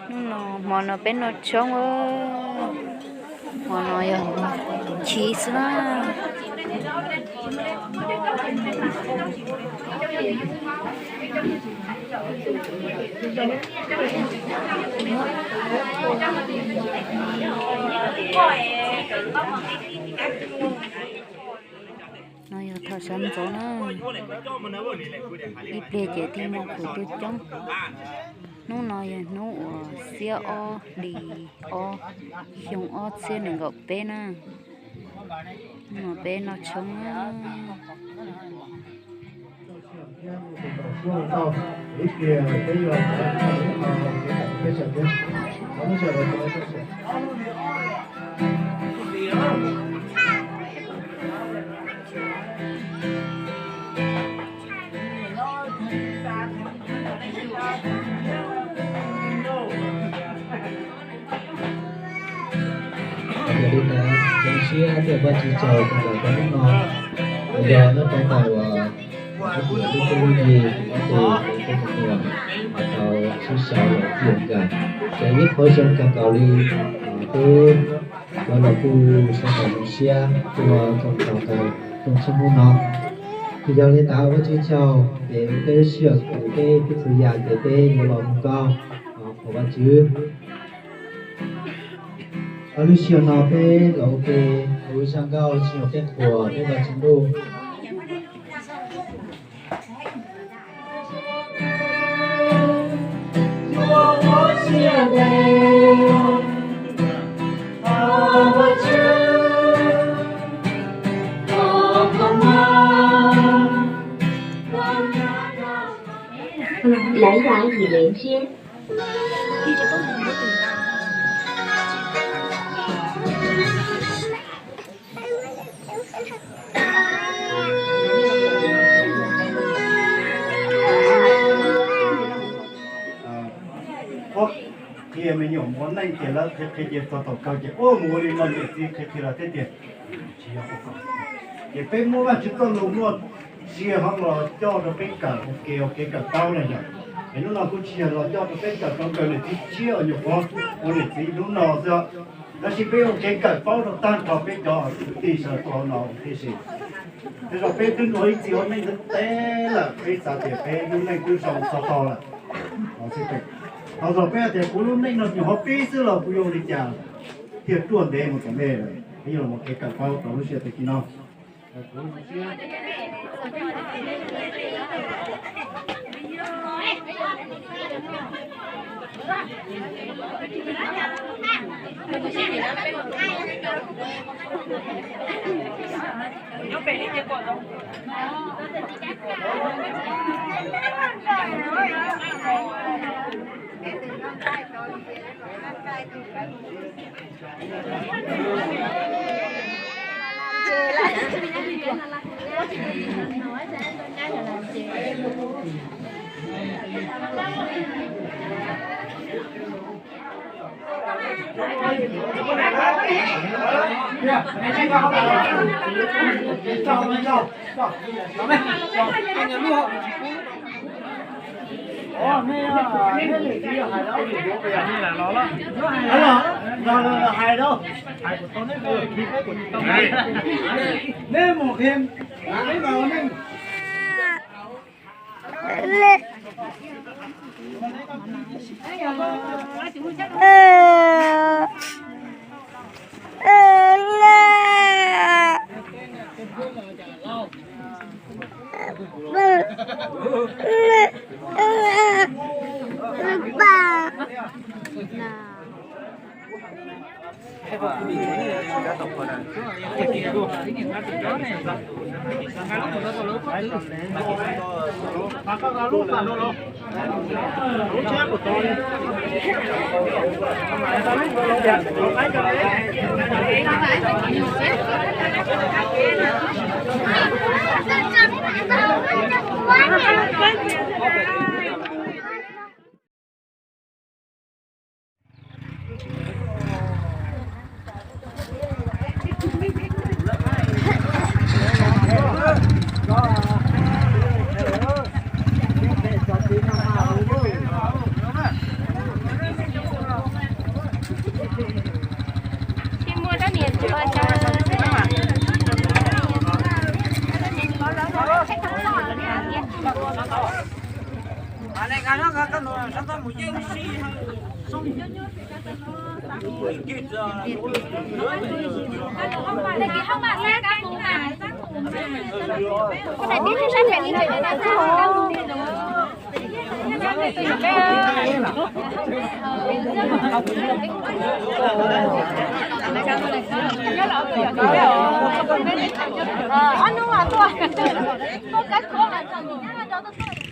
Hnub no hmo no peb noj tshoob, hmo no yog chiv xwb na. No yog thaum sawv ntxov na, ib pliag ces thiaj muaj khuv tuaj coob. Hnub no yog hnub uas xiab ob hlis ob xyoo ob txhiab nees nkaum peb na. Hnub no peb noj tshoob na. Yog li ntawd zoo siab tias Vajtswv tsaug rau ntawm hnub no, yog nyob rau ntawm uas ib tug tub tub yig ob tug tub tub nyuam mas tau sib sau los txij nkawm, ces ib qhov zoo kawg nkaus li, peb cov los kuj sawv daws zoo siab ua txog thaum kawg rooj tshoob hnub no. Ces yog li ntawd Vajtswv tsaug, ces peb lub sij hawm peb txhua yam ces peb yuav los mus nkaug qhuas Vajtswv. Lub sij hawm no peb los ua ke, ua zaj nkauj tsis yog peb qhuas peb Vajtswv ntuj. Lái dáng thì đến chết. พวก qhia me nyuam muaj neej ces lawv qhia qhia ces txog thaum kawg ces ua mus ua li no niam txiv qhia qhia los thiab tias tsis yog ua ko. Ces peb muab Vajtswv txoj lus muaj sia ho los coj rau peb kawm ua ke ua kev kawm paub na yom. Es hnub no kuj tsis yog los coj rau peb kawm rau kawm niam txiv tshiab uas nyuam qhuav ua niam txiv hnub no xwb, tab sis peb ua kev kawm paub rau tag nrho peb cov kwv tij sawv daws no thiab si. Tej zaum peb twb ua ib txhia ua neej ntev lawm, peb xav tias peb lub neej twb zoo txog tog lawm. Thov txog peb tias kuv lub neej no nyuam qhuav pib xwb los kuv yuav ua li cas thiaj ruaj ntev mus tom ntej lawm. Peb yuav los ua kev kawm paub rau lub sij hawm tag kis no. Hais rau, neb mus qhia, neb mus neej. Ob hnub mas tuaj, tuaj kab khuab mas txog hnub no rau tuaj tuaj.